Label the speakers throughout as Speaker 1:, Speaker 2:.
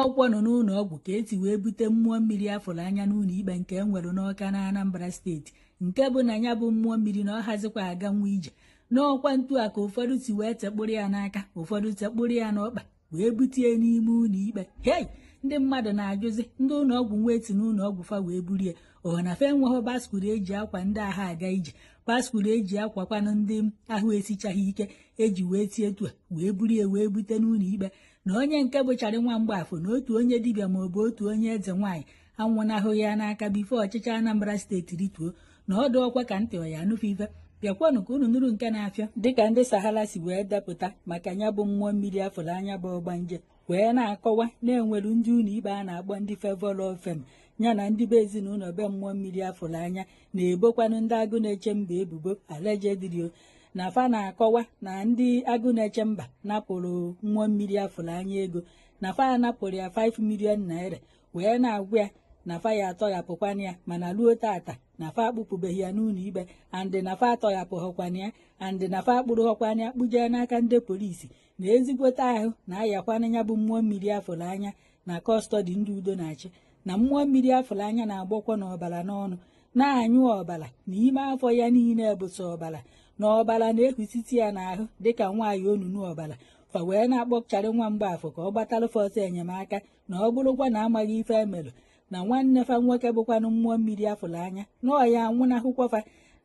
Speaker 1: N'ọkwọ nọ n'ụlọ ọgwụ ka esi wee bute mmụọ mmiri afụrụ anya n'ụlọ ikpe nke e nwere n'Ọka na Anambra Steeti, nke bụ na ya bụ mmụọ mmiri na ọ hazikwa aga nwa ije. N'ọkwa ntu a ka ụfọdụ si wee tekpụrụ ya n'aka, ụfọdụ tekpụrụ ya n'ọkpa, wee butie n'ime ụlọ ikpe. Hei, ndị mmadụ na-ajụzi ndị ụlọ ọgwụ nwa eti n'ụlọ ọgwụ fa wee burie ọ na fa enweghị baskul eji akwa ndị agha aga ije, baskul eji akwakwanụ ndị ahụ esichaghị ike eji wee tie etu a wee burie wee bute n'ụlọ ikpe. Na onye nke bụchara nwa mgbafọ na otu onye dibịa ma ọ bụ otu onye eze nwaanyị anwụnahụ ya n'aka before ọchịchị Anambra Steeti rituo na ọdụ ọkwa ka ntị ọya anụfe ife. Bịakwanụ ka unu nụrụ nke na-afịa dịka ndị Sahara si wee depụta maka ya bụ mmụọ mmiri afụrụ anya bụ ọgbanje, wee na-akọwa na-enwere ndị ụlọ ikpe a na-akpọ ndị Favour Law Firm ya na ndị be ezinụlọ be mmụọ mmiri afụrụ anya na-ebokwanụ ndị agụ na-eche mba ebubo allegedly na fa na-akọwa na ndị agụ na-eche mba napụrụ mmụọ mmiri afụrụ anya ego, na fa napụrụ ya 5 million naira, wee na-agwa ya na fa ya atọghapụkwana ya, mana ruo tata na fa akpụpụbeghị ya n'ụlọ ikpe, and na fa atọghapụghọkwana ya, and na fa akpụrụghọkwana ya kpụjee n'aka ndị polisi, na ezigbote ahụ na-ayakwana ya bụ mmụọ mmiri afụrụ anya na custody ndị udo na-achị, na mmụọ mmiri afụrụ anya na-agbọkwọ n'ọbara n'ọnụ, na-anyụ ọbara n'ime afọ ya niile bụsọ ọbara, na ọbara na-ehusiti ya n'ahụ dịka nwaanyị onunu ọbara. Fa wee na-akpọcharị nwa mgbafọ ka ọ gbatalụ fa ọsọ enyemaka, na ọ bụrụkwa na amaghị ife emelụ na nwanne fa nwoke bụkwanụ mmụọ mmiri afụrụ anya na ọya anwụnahụkwa fa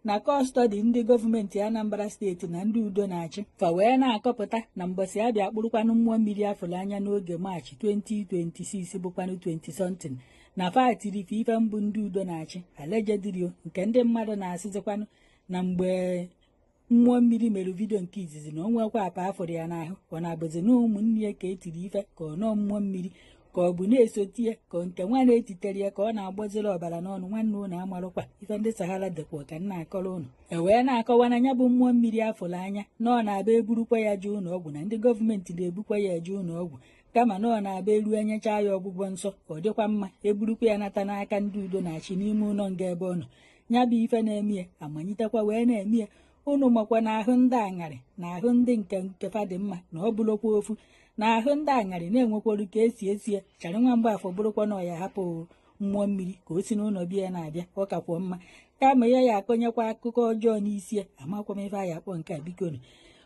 Speaker 1: na custody ndị gọọmenti Anambra Steeti na ndị udo na-achị. Fa wee na-akọpụta na mbọsị abịa akpụrụkwanụ mmụọ mmiri afụrụ anya n'oge Maachị 2026 bụkwanụ 20 something, na fa tiri ife ife mbụ ndị udo na-achị allegedly, nke ndị mmadụ na-asịzikwanụ na mgbe mmụọ mmiri mere video nke izizi na o nwekwa apa afụrụ ya n'ahụ, ọ na-abụzi na ụmụnne ya ka etiri ife, ka ọ nọọ mmụọ mmiri ka ọ bụ na-esotie ka nke nwa na-etitere ya ka ọ na-agbaziri ọbara n'ọnụ. Nwanne ụnụ amarụkwa ife ndị Sahara dekwa ka nna akọrọ ụnụ. E wee na-akọwa na ya bụ mmụọ mmiri afụrụ anya na ọ na-abịa eburukwa ya jee ụlọ ọgwụ, na ndị gọọmenti na-ebukwa ya eje ụlọ ọgwụ, kama na ọ na-abịa eru enyecha ya ọgwụgwọ nsọ ka ọ dịkwa mma, eburukwa ya nata n'aka ndị udo na-achị n'ime ụlọ nga ebe ọ nọ. Ya bụ ife na-eme ya amanyitekwa wee na-eme ya. Unu makwa na ahụ ndị aṅarị na ahụ ndị nke nkefa dị mma na ọ bụrụkwa ofu, na ahụ ndị aṅarị na-enwekwaru ka esi esi ya. Charị nwa mgbafọ bụrụkwa na ọ ya hapụ mmụọ mmiri ka o si n'ụlọ bịa na-abịa, ọ kakwuo mma kama ya ya akọnyekwa akụkọ ọjọọ n'isi ya. Amakwa m ife a ya akpọ nke a, bikonu.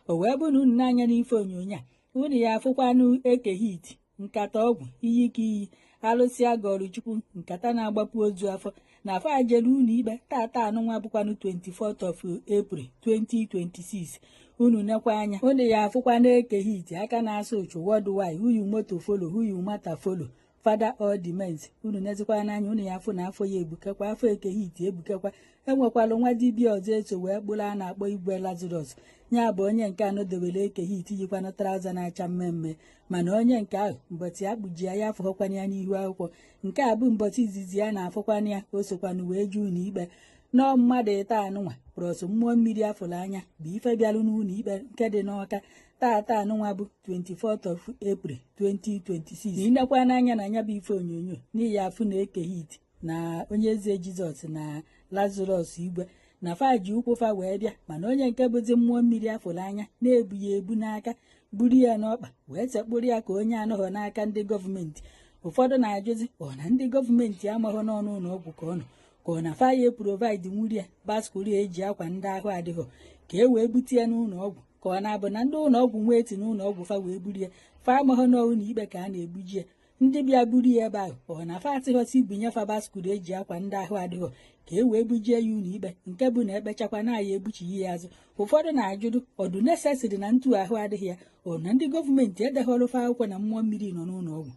Speaker 1: O wee bụ na unu na-anya n'ife onyonyo a, unu ya afụkwanụ Eke Hit, nkata ọgwụ iyi ka iyi alụsị agọrụ Chukwu, nkata na-agbapụ ozu afọ, na fa jere ụlọ ikpe tata anụnwa bụkwanụ 24th of April 2026. Unu nekwa anya, unu ya afụkwa na Eke Hit aka na-asụ ụchụ worldwide, who you moto follow, who you matter follow, father all the mens. Unu nezikwa n'anya, unu ya afụ na afọ ya ebukekwa, afọ Eke Hit ebukekwa. Enwekwalụ nwa dibịa ọzọ eso wee kpụrụ a na-akpọ Igwe Lazarus, ya bụ onye nke anọ dowere Eke Hit yikwanụ trouser na-acha mmemme, mana onye nke ahụ mbọchị akpụji ya afụghọkwana ya n'ihu akwụkwọ. Nke a bụ mbọchị izizi ya na-afụkwana ya, o sokwanụ wee jee ụlọ ikpe. Nọọ mmadụ ịta anụnwa plus mmụọ mmiri afụrụ anya bụ ife bịalụ n'ụlọ ikpe nke dị n'Ọka tata anụnwa bụ 24th of April 2026. Na inekwa n'anya na anya bụ ife onyonyo n'ihi afụ na Eke Hit na onye eze Jizọs na Lazarus Igwe na fa ji ụkwụ fa wee bịa, mana onye nke bụzi mmụọ mmiri afụrụ anya na-ebu ya ebu n'aka, buru ya n'ọkpa wee sekpụrụ ya ka onye anọghọ n'aka ndị gọọmenti. Ụfọdụ na-ajụzi ọ na ndị gọọmenti amaghọ n'ọnụ ụlọ ọgwụ ka ọ nọ, ka ọ na fa ya provide nwuri ya baskul eji akwa ndị ahụ adịghọ ka e wee bute ya n'ụlọ ọgwụ, ka ọ na-abụ na ndị ụlọ ọgwụ nwee eti n'ụlọ ọgwụ fa wee buru ya, fa amaghọ n'ụlọ ikpe ka a na-ebuji ya. Ndị bịa buru ya ebe ahụ, ọ na fa atịghọsị ibunye fa baskul eji akwa ndị ahụ adịghọ ka e wee bujie ya ụlọ ikpe, nke bụ na ekpechakwa na ya ebuchighị ya azụ. Ụfọdụ na-ajụdụ ọdụ necessary na ntu ahụ adịghị ya, ọ na ndị gọọmenti edeghọrọ fa akwụkwọ na mmụọ mmiri nọ n'ụlọ ọgwụ,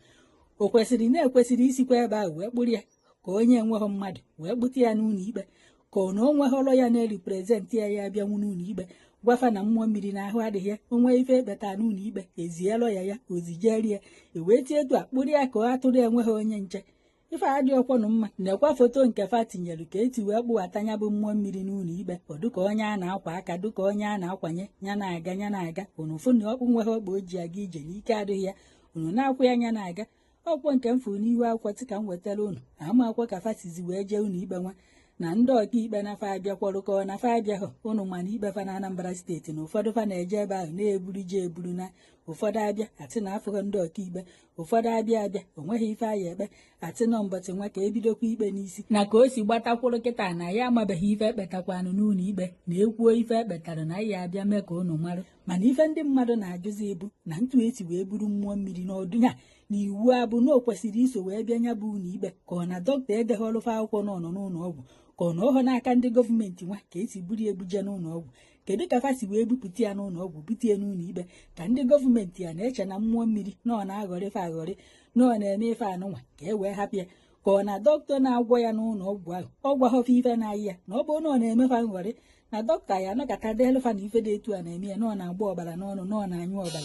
Speaker 1: o kwesịrị na-ekwesịrị isikwa ebe ahụ wee kpụrụ ya ka onye enweghị mmadụ wee kpụta ya n'ụlọ ikpe, ka ọ na o nweghọrọ ya na-represent ya, ya abịanwu n'ụlọ ikpe gwafa na mmụọ mmiri na ahụ adịghị ya, onwe ife ekpeta n'ụlọ ikpe ezielọ ya ya ozijerie e wee tie etu a kpụrụ ya ka ọ atụrụ enweghị onye nche. Ife adị ọkwọnụ mma. Nekwa foto nke fa tinyere ka eti wee kpụghata ya bụ mmụọ mmiri n'ụlọ ikpe, ọ dịka onye a na-akwa aka, dịka onye a na-akwanye ya na-aga ya na-aga. Unu fụ na ọkpụ nweghị ọkpa o ji aga ije n'ike adịghị ya, unu na-akwụ ya anya na-aga. Ọkwọ nke m fụrụ n'ihu akwụkwọ tị ka m wetara unu ama akwụkwọ ka fa sizi wee jee ụlọ ikpe nwa na ndị ọkaikpe na fa abịakwọrọ ka ọ na fa abịaghọ. Unu ma na ikpe fa na Anambra Steeti na ụfọdụ fa na-eje ebe ahụ na-eburu je eburu na Ụfọdụ abịa atị na afụghị ndị ọkaikpe, ụfọdụ abịa abịa onweghị ife aya ekpe, atị nọ mbọchị nwa ka ebidokwa ikpe n'isi. Na ka o si gbatakwụrụ kịta na ya amabeghị ife ekpetakwanụ n'ụlọ ikpe, na ekwuo ife ekpetara na ya abịa mee ka unu marụ. Mana ife ndị mmadụ na-ajụzi bụ na ntu esi wee buru mmụọ mmiri n'ọdụ ya na iwu abụ na o kwesịrị iso wee bịa nya bụ ụlọ ikpe, ka ọ na dọkịta edeghọrụfa akwụkwọ n'ọnọ n'ụlọ ọgwụ, ka ọ na ọhọ n'aka ndị gọọmenti nwa ka esi buru ebuje n'ụlọ ọgwụ. Kedu ka fa si wee bupụta ya n'ụlọ ọgwụ bute ya n'ụlọ ikpe? Ka ndị gọọmenti ya na-eche na mmụọ mmiri na ọ na-aghọrị aghọrị, na ọ na-eme ife anụnwa ka e wee hapụ ya, ka ọ na dọkịta na-agwọ ya n'ụlọ ọgwụ ahụ ọ gwaghọfa ife na-ayị ya, na ọ bụrụ na ọ na-emefa nghọrị na dọkịta ya anọkọta deelụfa na ife dị etu a na-eme ya, na ọ na-agba ọbara n'ọnụ, na ọ na-anyụ ọbara.